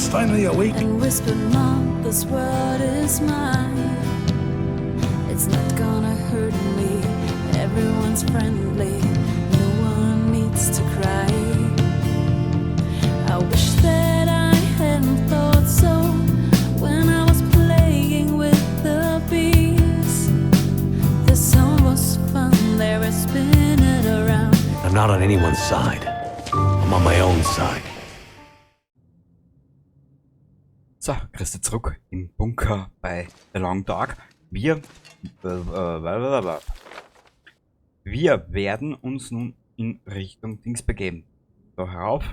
is finally awake. And whispered, Mom, this world is mine. It's not gonna hurt me. Everyone's friendly. No one needs to cry. I wish that I hadn't thought so when I was playing with the bees. The sun was fun, they were spinning around. I'm not on anyone's side. I'm on my own side. So, Christi zurück im Bunker bei The Long Dark. Wir werden uns nun in Richtung Dings begeben. Da herauf,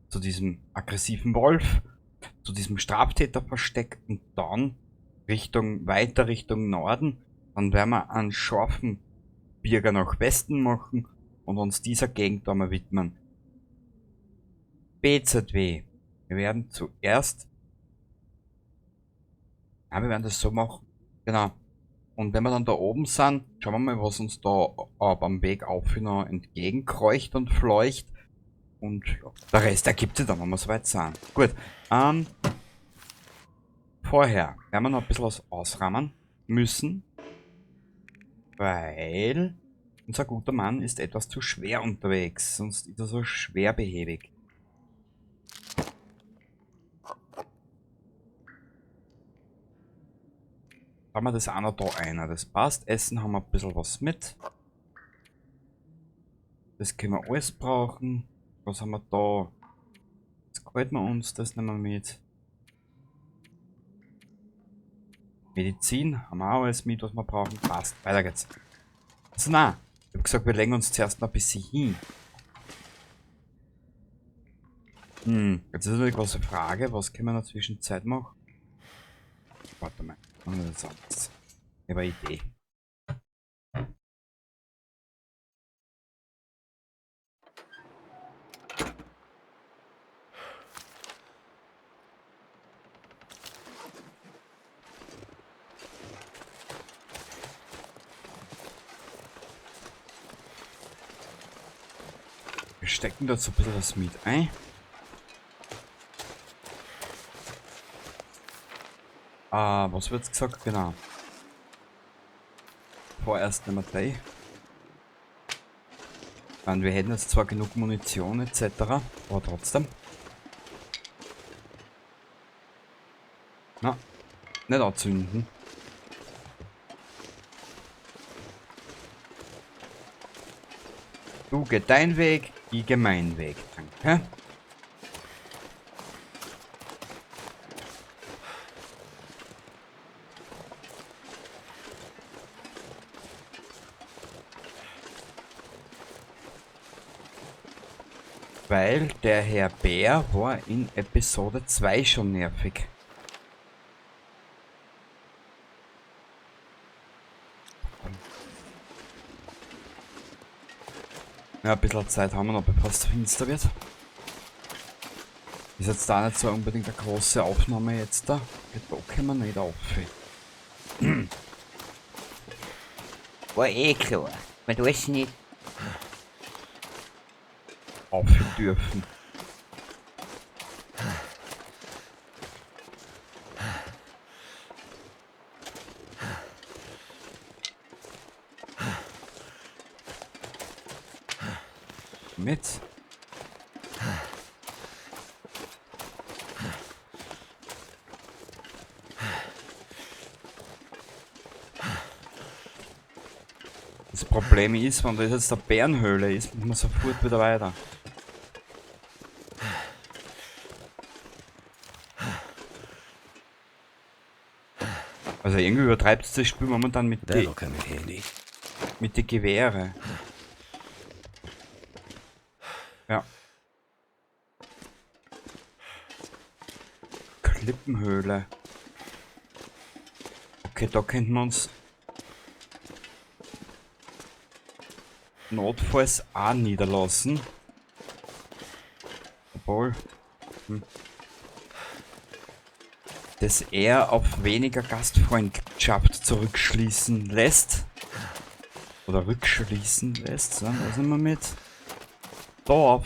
zu diesem aggressiven Wolf, zu diesem Straftäterversteck und dann weiter Richtung Norden. Dann werden wir einen scharfen Bürger nach Westen machen und uns dieser Gegend da mal widmen. BZW. Wir werden zuerst... Ja, wir werden das so machen. Genau. Und wenn wir dann da oben sind, schauen wir mal, was uns da beim Weg auf noch entgegenkreucht und fleucht. Und ja, der Rest ergibt sich dann, wenn wir soweit sind. Gut. Vorher werden wir noch ein bisschen was ausräumen müssen, weil unser guter Mann ist etwas zu schwer unterwegs, sonst ist er so schwerbehäbig. Haben wir das auch noch da einer, das passt. Essen haben wir ein bisschen was mit. Das können wir alles brauchen. Was haben wir da? Das gefällt mir uns, das nehmen wir mit. Medizin haben wir auch alles mit, was wir brauchen. Passt, weiter geht's. Also nein, ich hab gesagt, wir legen uns zuerst noch ein bisschen hin. Jetzt ist natürlich die große Frage, was können wir in der Zwischenzeit machen? Warte mal, machen wir das anders. Ich hab eine Idee. Wir stecken da so ein bisschen was mit ein. Ah, was wird's gesagt? Genau. Vorerst nehmen wir 3. Ich meine, wir hätten jetzt zwar genug Munition et cetera, aber trotzdem. Na, nicht anzünden. Du geh dein Weg, ich geh meinen Weg. Danke. Weil der Herr Bär war in Episode 2 schon nervig. Ja, ein bisschen Zeit haben wir noch, bevor es finster wird. Ist jetzt da nicht so unbedingt eine große Aufnahme jetzt da. Da können wir nicht auf. War eh klar. Man weiß nicht. Auf dürfen. Mit. Das Problem ist, wenn das jetzt eine Bärenhöhle ist, muss man sofort wieder weiter. Also irgendwie übertreibt es das Spiel momentan That'll come in handy. mit die Gewehre. Ja. Klippenhöhle. Okay, da könnten wir uns notfalls auch niederlassen. Obwohl. Das er auf weniger Gastfreundschaft zurückschließen lässt. Oder rückschließen lässt. So, was nehmen wir mit? Da auf.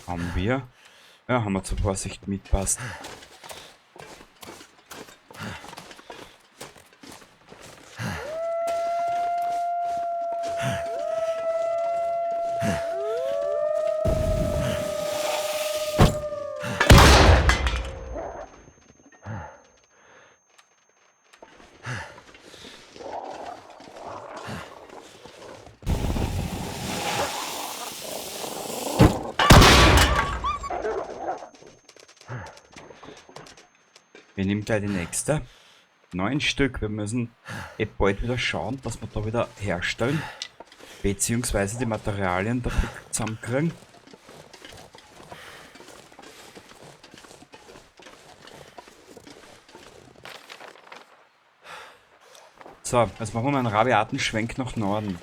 Haben wir? Ja, haben wir zur Vorsicht mitpasst. Wir nehmen gleich die nächste. 9 Stück. Wir müssen eh bald wieder schauen, dass wir da wieder herstellen. Beziehungsweise die Materialien dafür zusammenkriegen. So, jetzt machen wir mal einen rabiaten Schwenk nach Norden.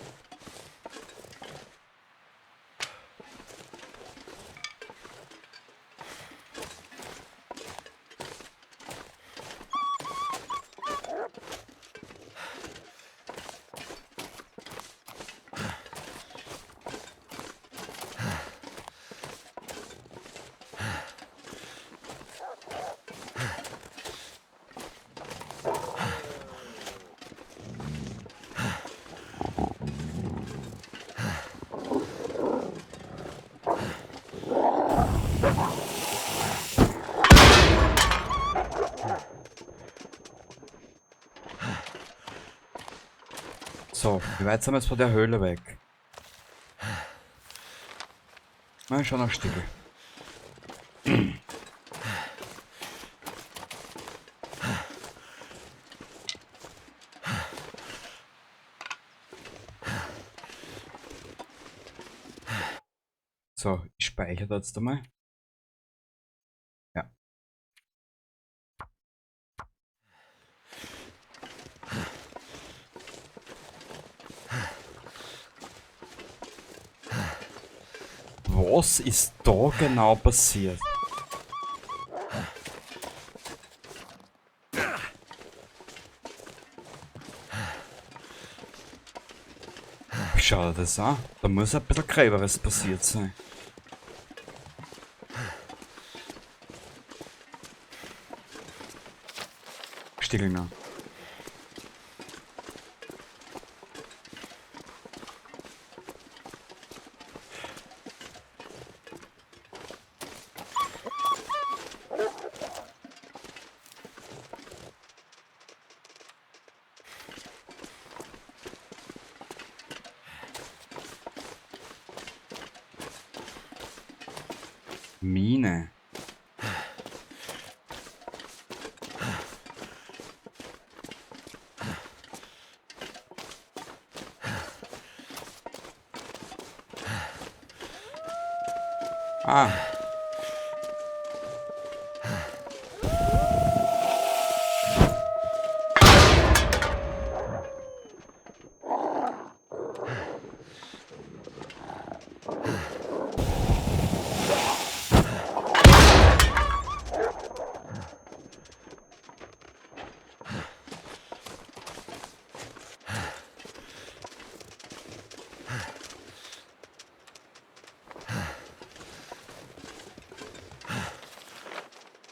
So, wie weit sind wir jetzt von der Höhle weg? Na, schon ein Stück. So, ich speichere das jetzt einmal. Ja. Was ist da genau passiert? Schau dir das an. Da muss ein bisschen Gräberes passiert sein. Still noch. Mine. Ah.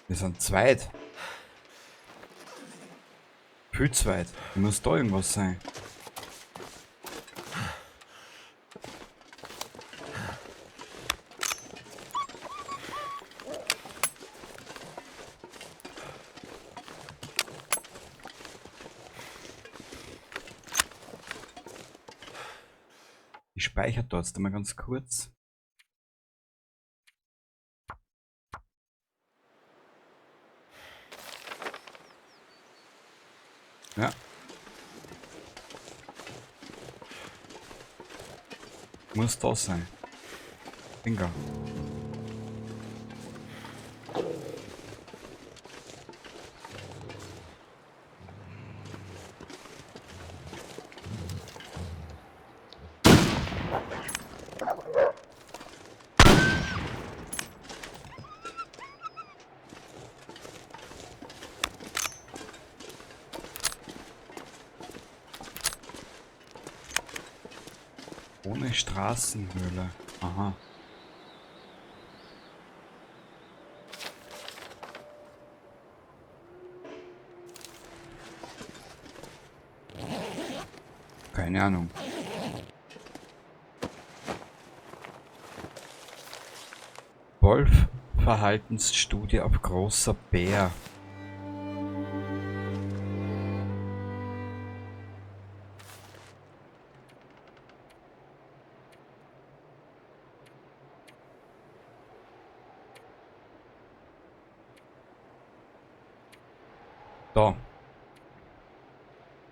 Wir sind zweit. Viel zu weit. Muss da irgendwas sein. Ich speichere dort jetzt einmal ganz kurz. Ja. Muss da sein. Bingo. Ohne Straßenhöhle. Aha. Keine Ahnung. Wolf-Verhaltensstudie auf großer Bär. Da.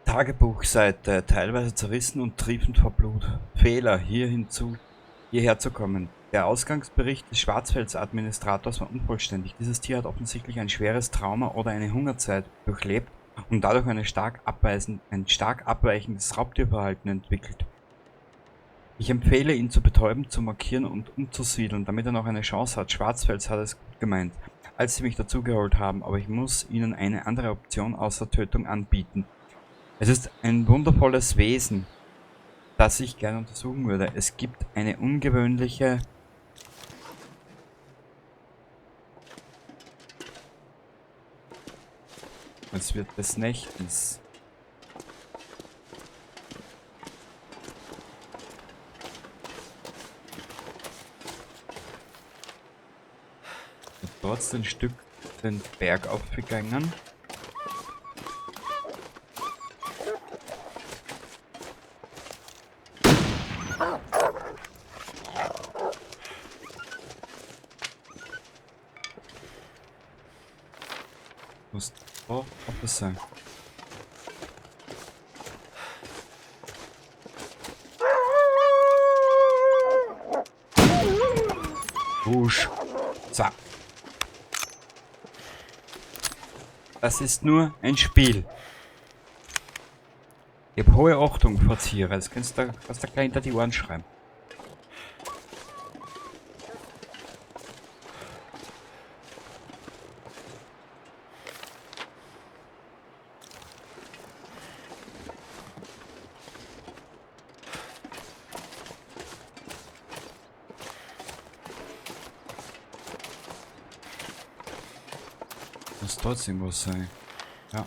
Tagebuchseite, teilweise zerrissen und triefend vor Blut. Fehler, hierher zu kommen. Der Ausgangsbericht des Schwarzfelsadministrators war unvollständig. Dieses Tier hat offensichtlich ein schweres Trauma oder eine Hungerzeit durchlebt und dadurch ein stark abweichendes Raubtierverhalten entwickelt. Ich empfehle, ihn zu betäuben, zu markieren und umzusiedeln, damit er noch eine Chance hat. Schwarzfels hat es gut gemeint, als sie mich dazugeholt haben, aber ich muss ihnen eine andere Option außer Tötung anbieten. Es ist ein wundervolles Wesen, das ich gerne untersuchen würde. Es gibt eine ungewöhnliche... Es wird des Nächtens. Und dort ein Stück den Berg aufgegangen. Muss da etwas sein. Wusch. So. Das ist nur ein Spiel. Ich hab hohe Achtung vor Tieren. Das kannst du gleich hinter die Ohren schreiben. Muss trotzdem was sein. Ja.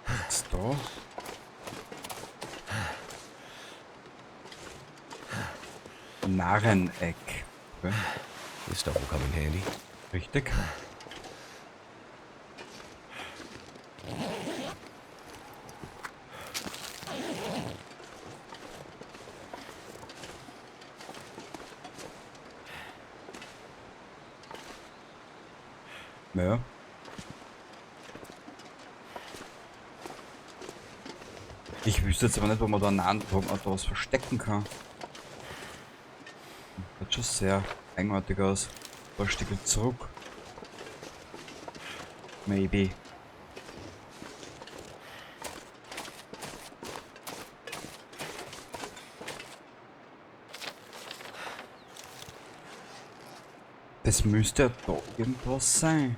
Was da? Narreneck. Okay. This stuff will come in handy. Richtig. Ja. Ich wüsste jetzt aber nicht, wo man da was verstecken kann. Das sieht schon sehr eigenartig aus. Ein paar Stücke zurück. Maybe. Das müsste ja da irgendwas sein.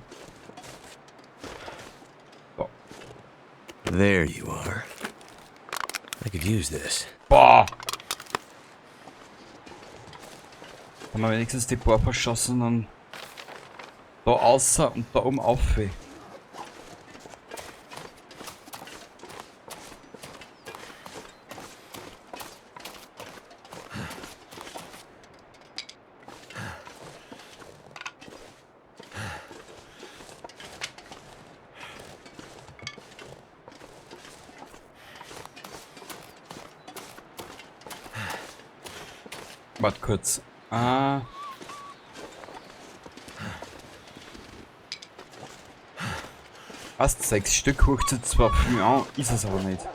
Da. There you are. I could use this. Boah! Haben wir wenigstens die paar verschossenen da außer und da oben auf. Warte kurz. Ah. Fast 6 Stück hoch zu zwar viel an, ist es aber nicht.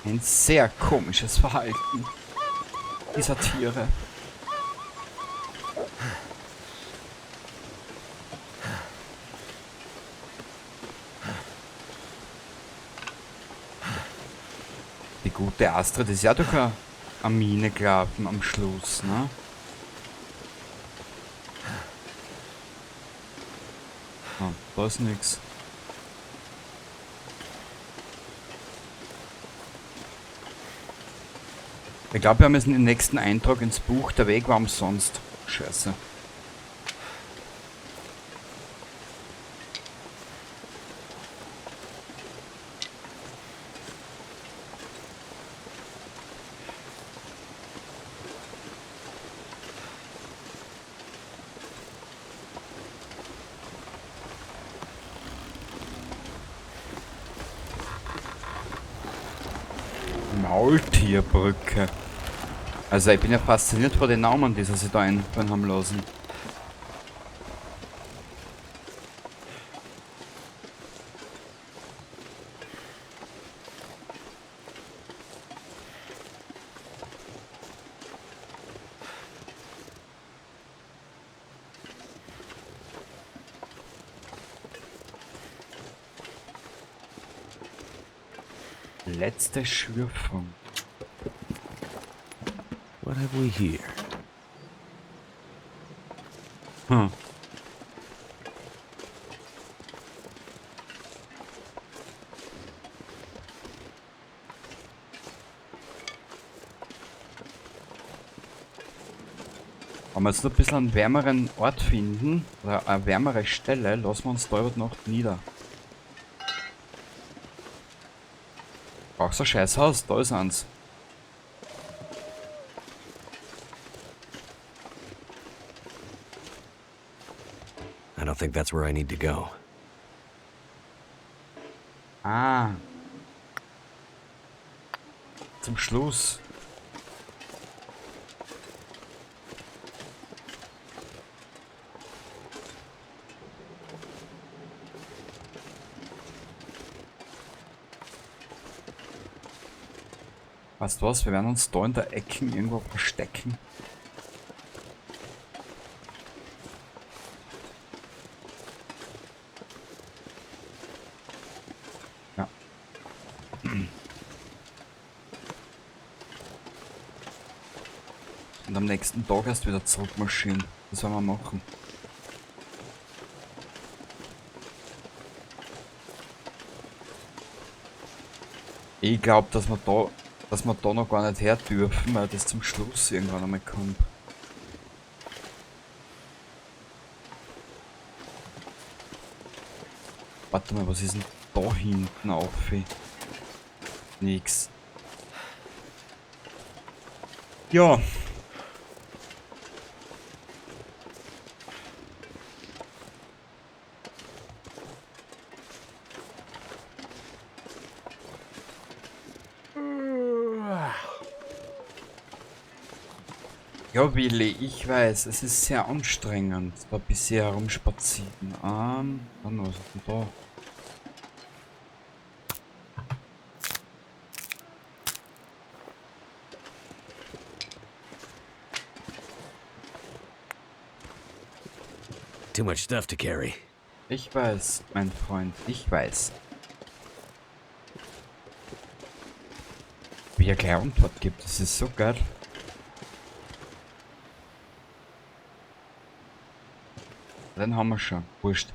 Ein sehr komisches Verhalten dieser Tiere. gute Astrid ist ja durch eine Mine gelaufen am Schluss, ne? Ah, da ist nix. Ich glaube, wir haben jetzt den nächsten Eintrag ins Buch. Der Weg war umsonst. Scheiße. Maultierbrücke. Also ich bin ja fasziniert von den Namen, die sie sich da einfallen haben lassen. Letzte Schürfung. What have we here? Hm. Wenn wir jetzt noch ein bisschen einen wärmeren Ort finden, oder eine wärmere Stelle, lassen wir uns da über Nacht nieder. Brauchst du ein Scheißhaus? Da ist eins. I don't think that's where I need to go. Ah. Zum Schluss. Weißt du was? Wir werden uns da in der Ecke irgendwo verstecken. Ja. Und am nächsten Tag erst wieder zurückmarschieren. Das werden wir machen. Ich glaub, dass wir da noch gar nicht her dürfen, weil das zum Schluss irgendwann einmal kommt. Warte mal, was ist denn da hinten auf? Nix. Ja. Ja, Willi, ich weiß, es ist sehr anstrengend, da bisher herumspazieren. Dann was ist denn da? Too much stuff to carry. Ich weiß, mein Freund, ich weiß. Wie er gleich Antwort gibt, das ist so geil. Den haben wir schon. Wurscht.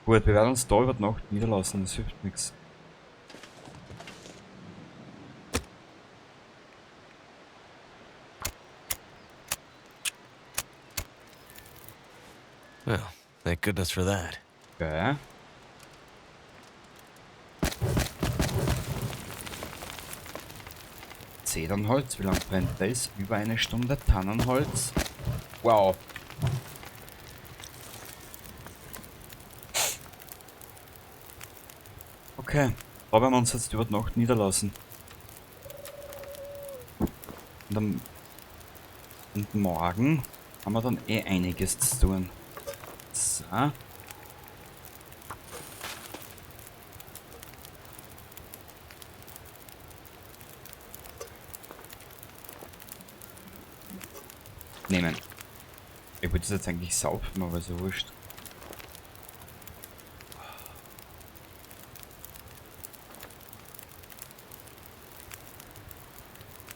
Gut, wir werden uns da über die Nacht niederlassen, das hilft nix. Well, thank goodness for that. Okay. Zedernholz, wie lange brennt das? Über eine Stunde. Tannenholz. Wow. Okay, da werden wir uns jetzt über die Nacht niederlassen. Und morgen haben wir dann eh einiges zu tun. So. Nehmen. Ich würde das jetzt eigentlich saufen, aber ist ja wurscht.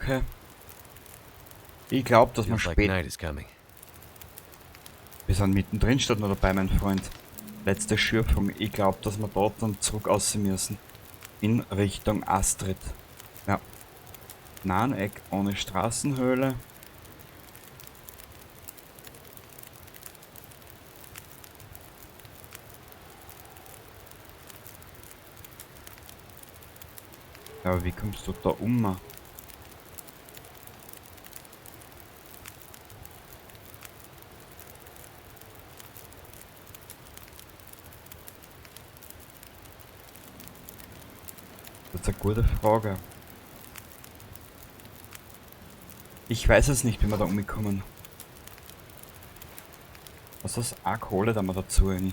Okay. Ich glaube, dass wir Feels like spät. night is coming. Wir sind mittendrin, steht noch dabei, mein Freund. Letzte Schürfung. Ich glaube, dass wir dort dann zurück aussehen müssen. In Richtung Astrid. Ja. Naneck ohne Straßenhöhle. Ja, aber wie kommst du da um? Das ist eine gute Frage. Ich weiß es nicht, wie wir da umgekommen. Was ist das? Eine Kohle da mal dazu, Annie.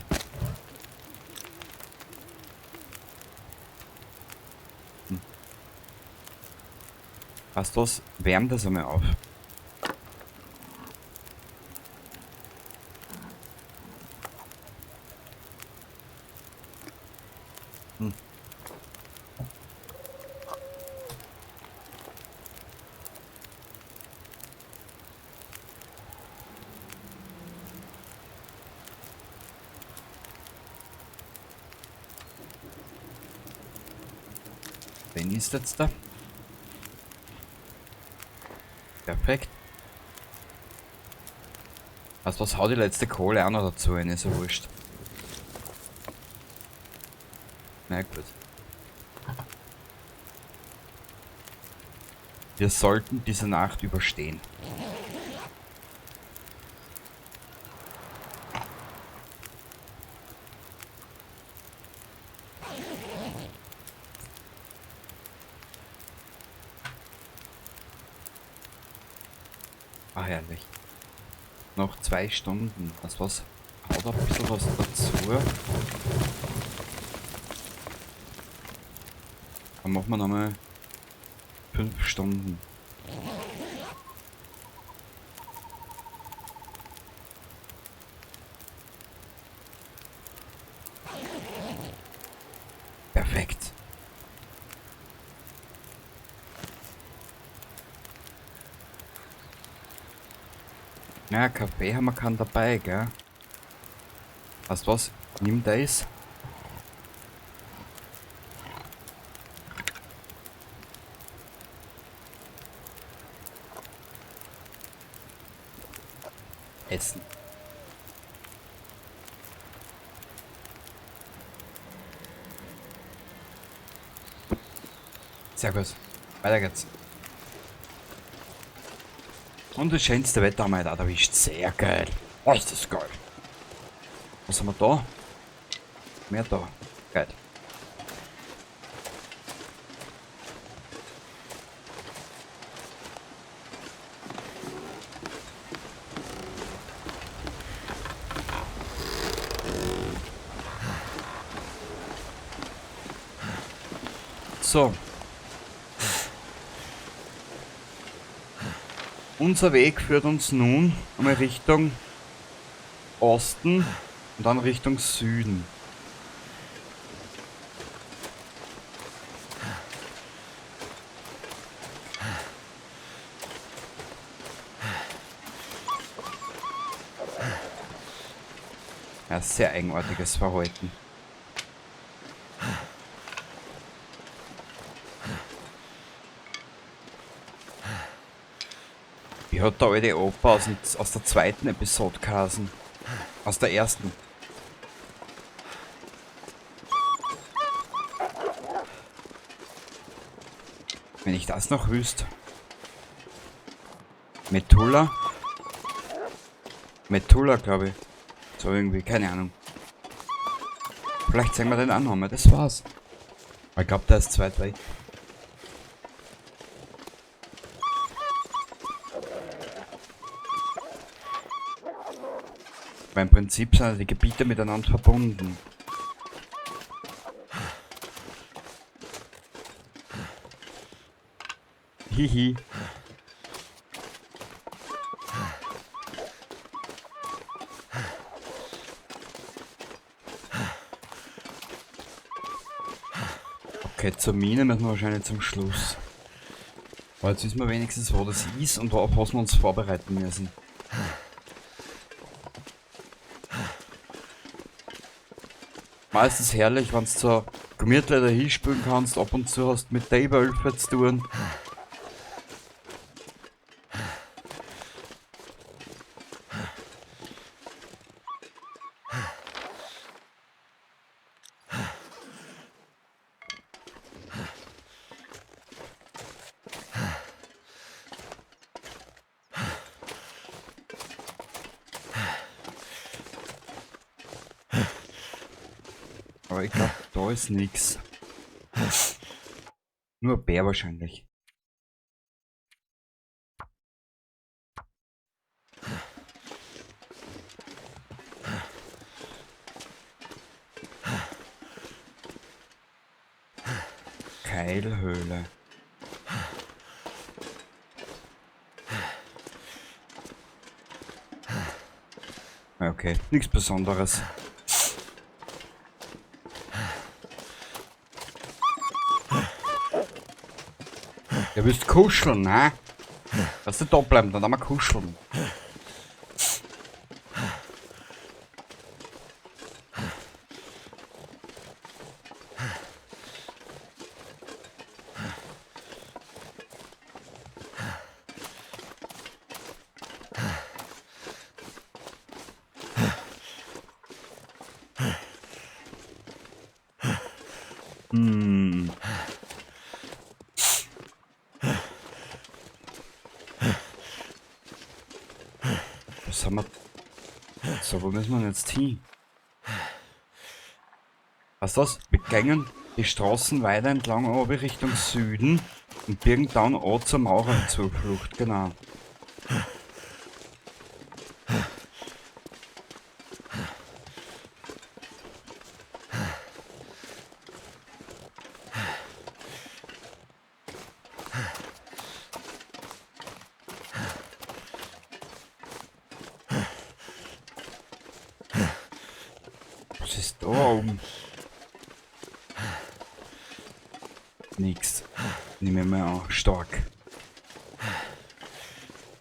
Weißt du was? Wärm das einmal auf. Wen ist jetzt da? Perfekt. Also was haut die letzte Kohle auch noch dazu rein, ist ja wurscht. Na gut. Wir sollten diese Nacht überstehen. Ah, herrlich. Noch 2 Stunden. Das was? Haut ein bisschen was dazu. Dann machen wir nochmal 5 Stunden. Perfekt. Ja, Kaffee haben wir keinen dabei, gell? Weißt du was? Nimm das. Essen. Sehr gut. Weiter geht's. Und das schönste Wetter haben wir heute auch erwischt. Sehr geil. Oh, ist das geil. Was haben wir da? Mehr da. Geil. So. Unser Weg führt uns nun einmal Richtung Osten und dann Richtung Süden. Ja, sehr eigenartiges Verhalten. Wie hat der alte Opa aus der zweiten Episode geheißen? Aus der ersten. Wenn ich das noch wüsste. Metulla? Metulla, glaub ich. So irgendwie, keine Ahnung. Vielleicht zeigen wir den auch nochmal, das war's. Ich glaub, der ist zu weit weg. Weil im Prinzip sind die Gebiete miteinander verbunden. Hihi. Okay, zur Mine müssen wir wahrscheinlich zum Schluss. Aber jetzt wissen wir wenigstens, wo das ist und auf was wir uns vorbereiten müssen. Meistens herrlich, wenn du so gemütlich dahin spielen kannst, ab und zu hast mit Wölfen zu tun. Aber ich glaub, da ist nix. Nur ein Bär wahrscheinlich. Keilhöhle. Okay, nichts Besonderes. Ja, willst kuscheln, ne? Lass dich da bleiben, dann haben wir kuscheln. Was haben wir? So, wo müssen wir denn jetzt hin? Was ist das? Wir gehen die Straßen weiter entlang runter Richtung Süden und biegen dann auch zur Maurerzuflucht, genau. Was ist da oben? Nix. Nehmen wir mal an. Stark.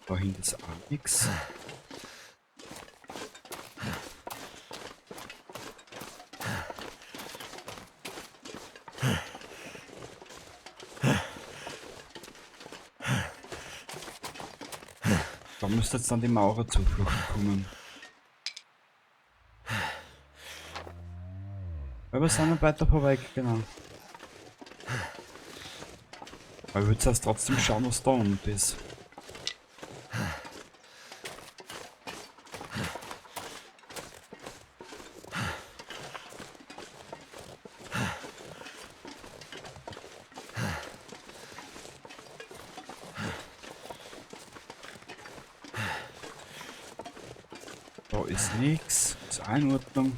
Da hinten ist auch nix. Da müsste jetzt dann die Maurerzuflucht kommen. Aber wir sind noch weiter vorbei, genau. Aber ich würde zuerst trotzdem schauen, was da unten ist. Da ist nix. Ist auch in Ordnung.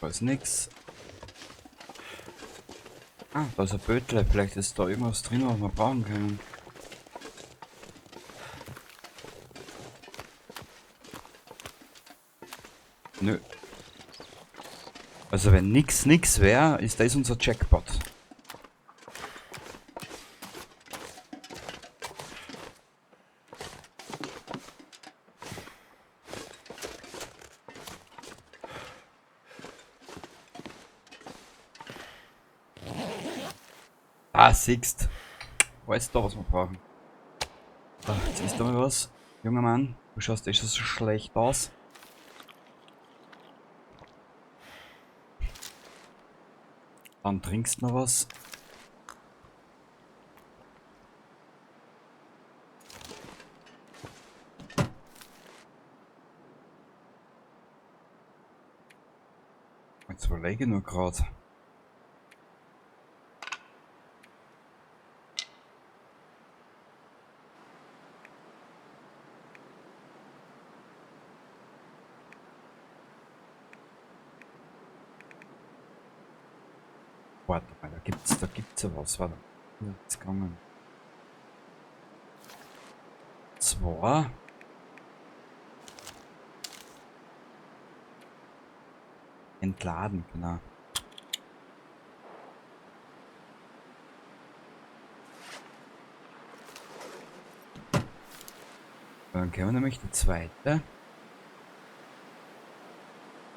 Da ist nix. Ah, da ist ein Bötle. Vielleicht ist da irgendwas drin, was wir brauchen können. Nö. Also wenn nix wär, ist das unser Jackpot. Ah, siehst. Weißt du, was wir brauchen? Ach, jetzt ist da mal was. Junger Mann, du schaust eh schon so schlecht aus. Dann trinkst du noch was. Jetzt überlege ich nur grad. Warte mal, da gibt's ja was. Warte. Ist gegangen. Zwar. Entladen, genau. Dann können wir nämlich die zweite.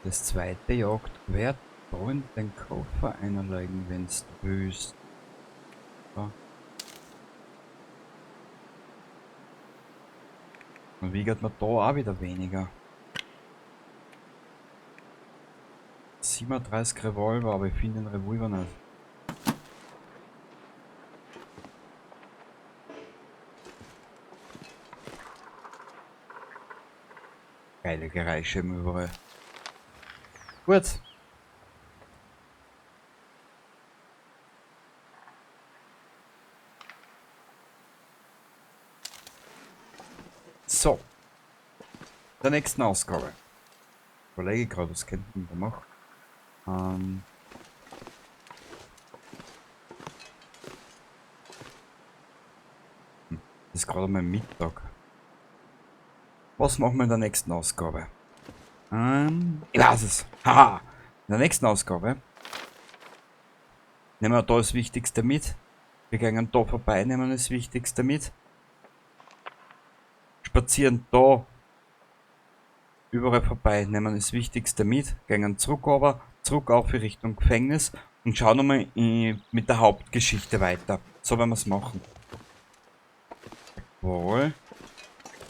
Das zweite Jagdgewehr da in den Koffer einlegen, wenn's du willst. So. Dann wiegt man da auch wieder weniger. 37 Revolver, aber ich finde den Revolver nicht. Geile Geräusche im überall. Gut. So. Der nächsten Ausgabe. Überlege ich gerade, was könnten wir machen? Das ist gerade mal Mittag. Was machen wir in der nächsten Ausgabe? Ich weiß es. Haha. In der nächsten Ausgabe nehmen wir da das Wichtigste mit. Wir gehen da vorbei, nehmen das Wichtigste mit. Spazieren da überall vorbei, nehmen das Wichtigste mit, gehen zurück aber, zurück auf in Richtung Gefängnis und schauen nochmal mit der Hauptgeschichte weiter. So werden wir's machen. Jawohl.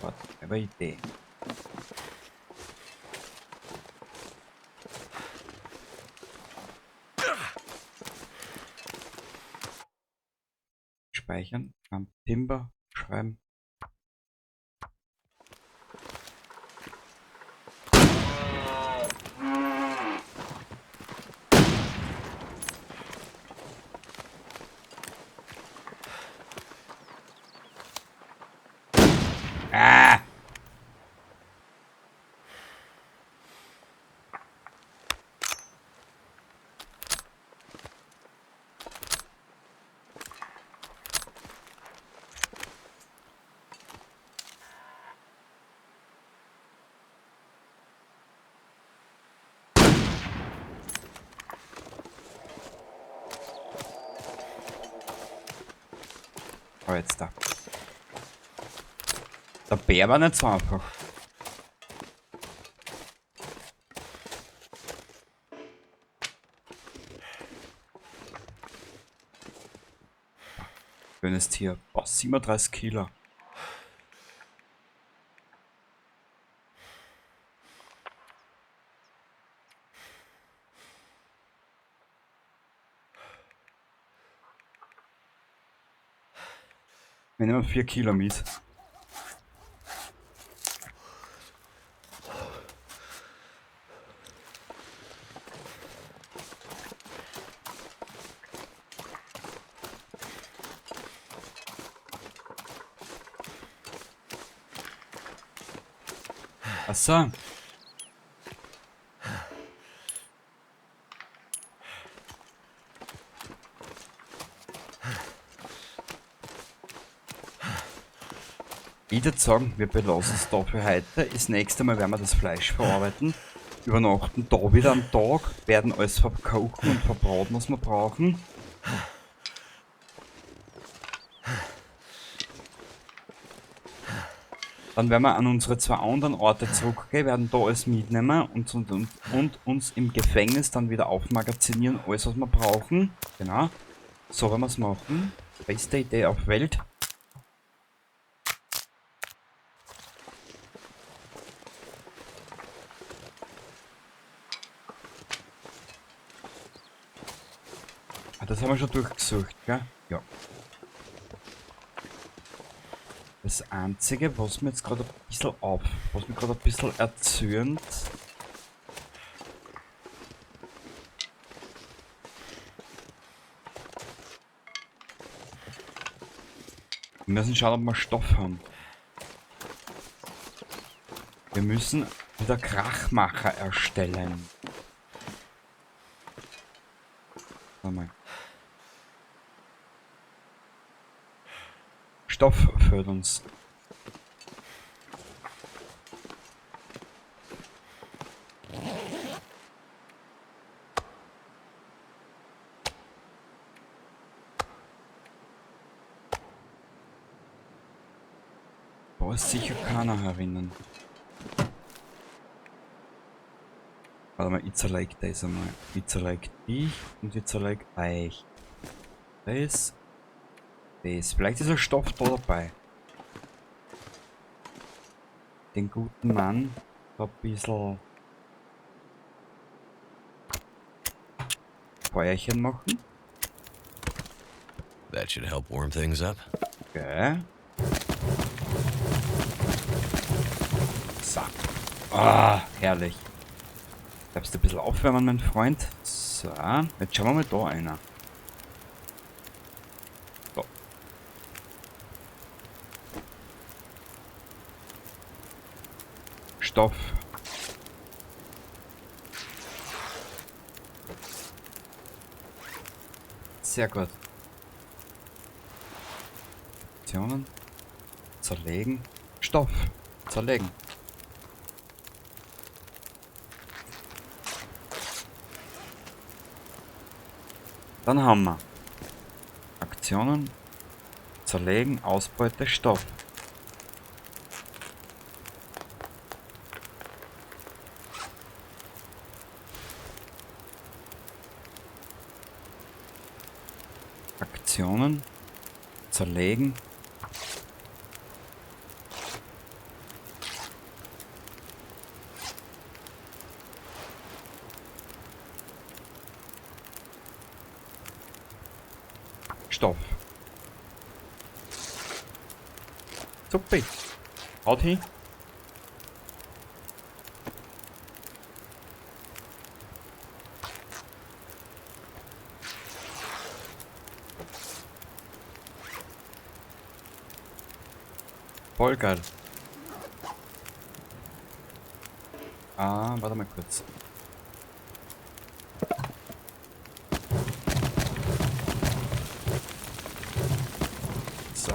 Warte, ich habe eine Idee. Speichern, am Timber schreiben. Ah! Oh, jetzt da. Der Bär war nicht so einfach. Schönes Tier. Boah, 37 Kilo. Wir nehmen 4 Kilo mit. Ach so. Ich würd sagen, wir belassen es da für heute. Das nächste Mal werden wir das Fleisch verarbeiten. Übernachten da wieder am Tag, werden alles verkochen und verbraten, was wir brauchen. Dann werden wir an unsere 2 anderen Orte zurückgehen, werden da alles mitnehmen und uns im Gefängnis dann wieder aufmagazinieren, alles was wir brauchen. Genau. So werden wir's machen. Beste Idee auf Welt. Ah, das haben wir schon durchgesucht, gell? Ja. Das Einzige, was mir jetzt gerade ein bisschen auf, was mir gerade ein bisschen erzürnt, wir müssen schauen, ob wir Stoff haben. Wir müssen wieder Krachmacher erstellen. Warte mal. Stoff fehlt uns. Da ist sicher keiner herinnen. Warte mal, ich zerleg das einmal. Ich zerleg dich und ich zerleg euch. Das. Das. Vielleicht ist ein Stoff da dabei. Den guten Mann da ein bisschen Feuerchen machen. That should help warm things up. Okay. So. Ah, herrlich. Bleibst du ein bisschen aufwärmen, mein Freund? So, jetzt schauen wir mal da einer. So. Stoff. Sehr gut. Aktionen. Zerlegen. Stoff. Zerlegen. Dann haben wir Aktionen, zerlegen, Ausbeute, Stoff. Aktionen, zerlegen. Stoff. Super. Haut hin. Voll geil. Ah, warte mal kurz. So.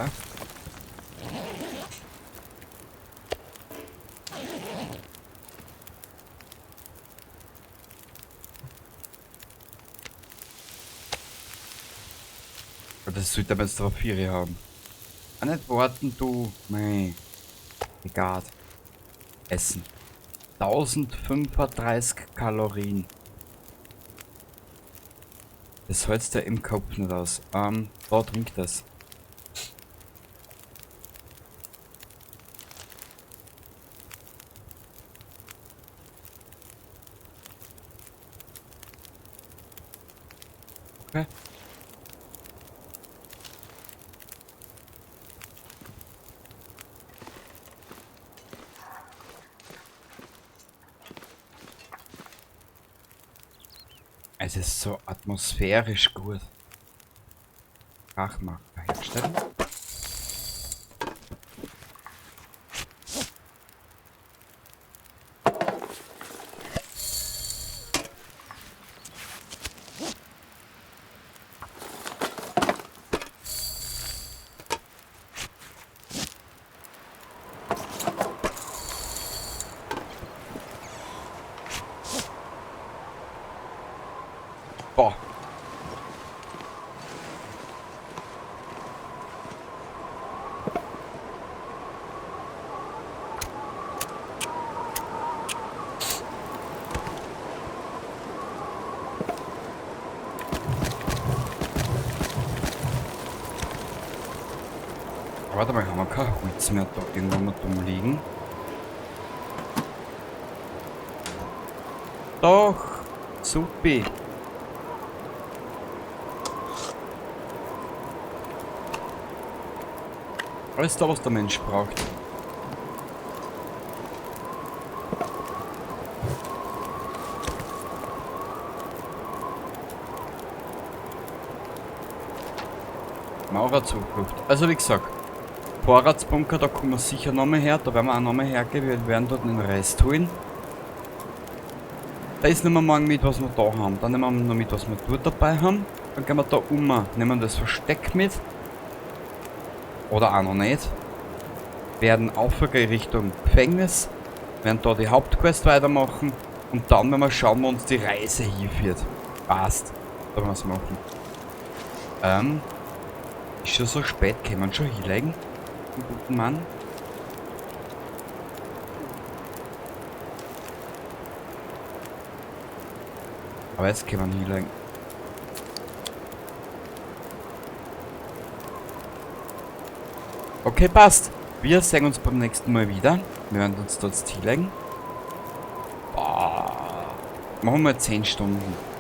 Das sollte aber jetzt aber 4 haben. Ah, nicht warten, du. Mei. Egal. Essen. 1035 Kalorien. Das hältst du ja im Kopf nicht aus. Da trinkt das. Okay. Es ist so atmosphärisch gut. Krachmacher herstellen. Boah. Warte mal, haben wir kein Holz mehr da irgendwo mal dumm liegen? Doch! Supi! Alles da, was der Mensch braucht. Maurerzuflucht. Also wie gesagt, Vorratsbunker, da kommen wir sicher nochmal her. Da werden wir auch nochmal hergehen. Wir werden dort den Rest holen. Das nehmen wir morgen mit, was wir da haben. Dann nehmen wir noch mit, was wir dort dabei haben. Dann gehen wir da um, nehmen das Versteck mit. Oder auch noch nicht. Werden aufgehen Richtung Gefängnis. Werden da die Hauptquest weitermachen. Und dann werden wir schauen, wo uns die Reise hinführt. Passt. Da werden wir es machen. Ist schon so spät, kann man schon hinlegen? Den guten Mann. Aber jetzt kann man hinlegen. Okay, passt. Wir sehen uns beim nächsten Mal wieder. Wir werden uns dort hinlegen. Boah. Machen wir 10 Stunden.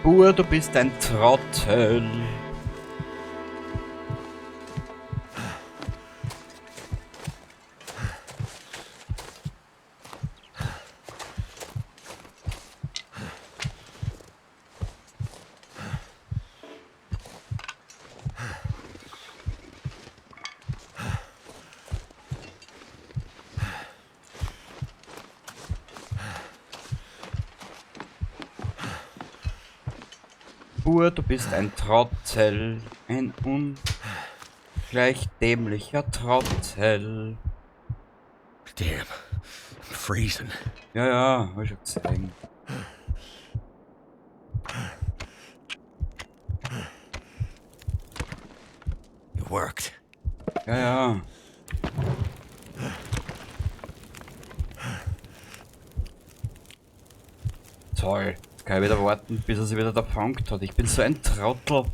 Bur, du bist ein Trottel. Bur, du bist ein Trottel, ein ungleich dämlicher Trottel. Damn, I'm freezing. Ja, ja, hab ich schon gesehen. It worked. Ja, ja. Toll. Jetzt kann ich wieder warten, bis er sich wieder da gefangen hat. Ich bin so ein Trottel.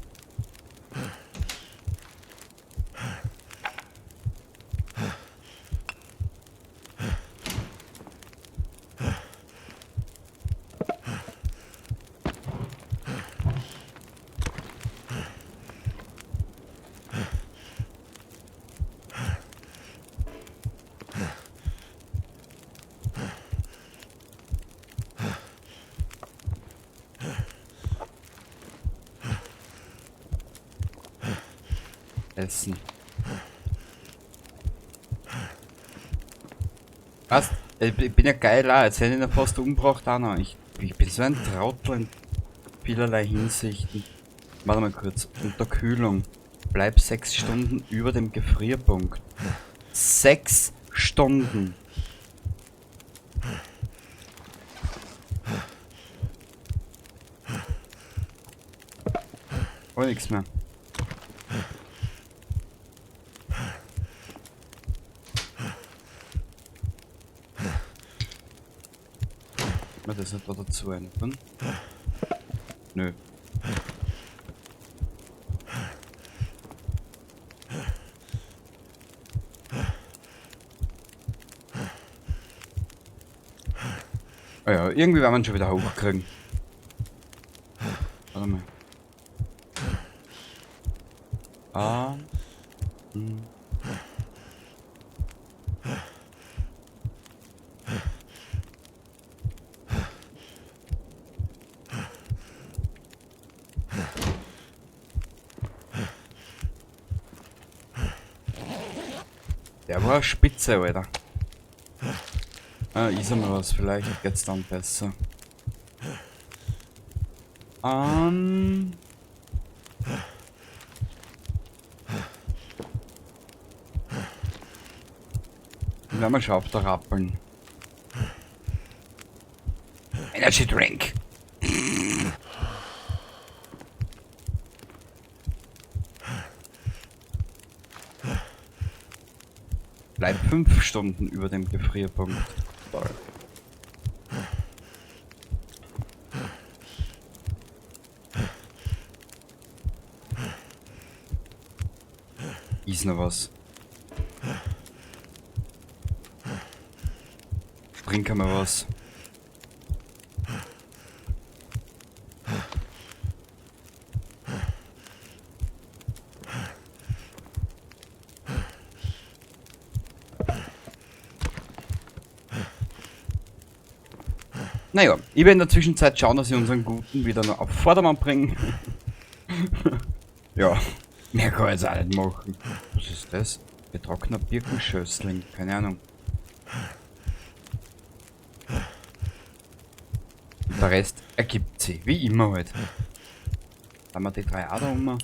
Essen. Was? Ich bin ja geil auch. Jetzt hätte ich ihn fast umgebracht auch noch. Ich bin so ein Trottel in vielerlei Hinsichten. Warte mal kurz. Unterkühlung. Bleib 6 Stunden über dem Gefrierpunkt. 6 Stunden. Oh, nix mehr. Das nicht da dazu ein, Nö. Ah ja, irgendwie werden wir ihn schon wieder hochkriegen. Warte mal. Ah. Hm. Der war spitze, Alter. Ah, ist einmal was, vielleicht geht's dann besser. Werden wir schon auf der rappeln. Energy Drink! Bleib 5 Stunden über dem Gefrierpunkt. Toll. Ist ist noch was. Trink mal was. Naja, ich werde in der Zwischenzeit schauen, dass ich unseren Guten wieder noch auf Vordermann bringe. Ja, mehr kann ich jetzt auch nicht machen. Was ist das? Getrockneter Birkenschössling, keine Ahnung. Und der Rest ergibt sich, wie immer halt. Dann haben wir die drei auch da um.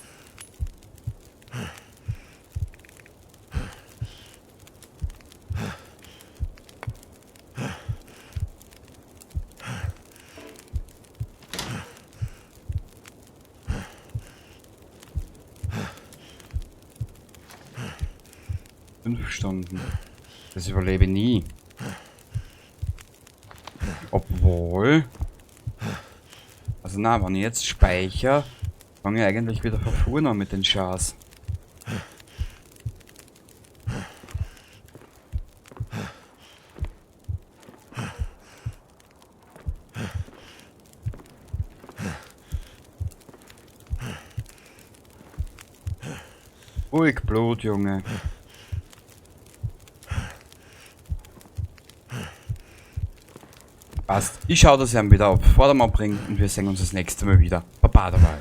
5 Stunden. Das überlebe ich nie. Obwohl. Also na, wenn ich jetzt speichere, fange ich eigentlich wieder von vorne an mit den Schars. Ruhig Blut, Junge. Passt. Ich schau, dass ich ihn wieder auf Vordermann bringe und wir sehen uns das nächste Mal wieder. Baba dabei.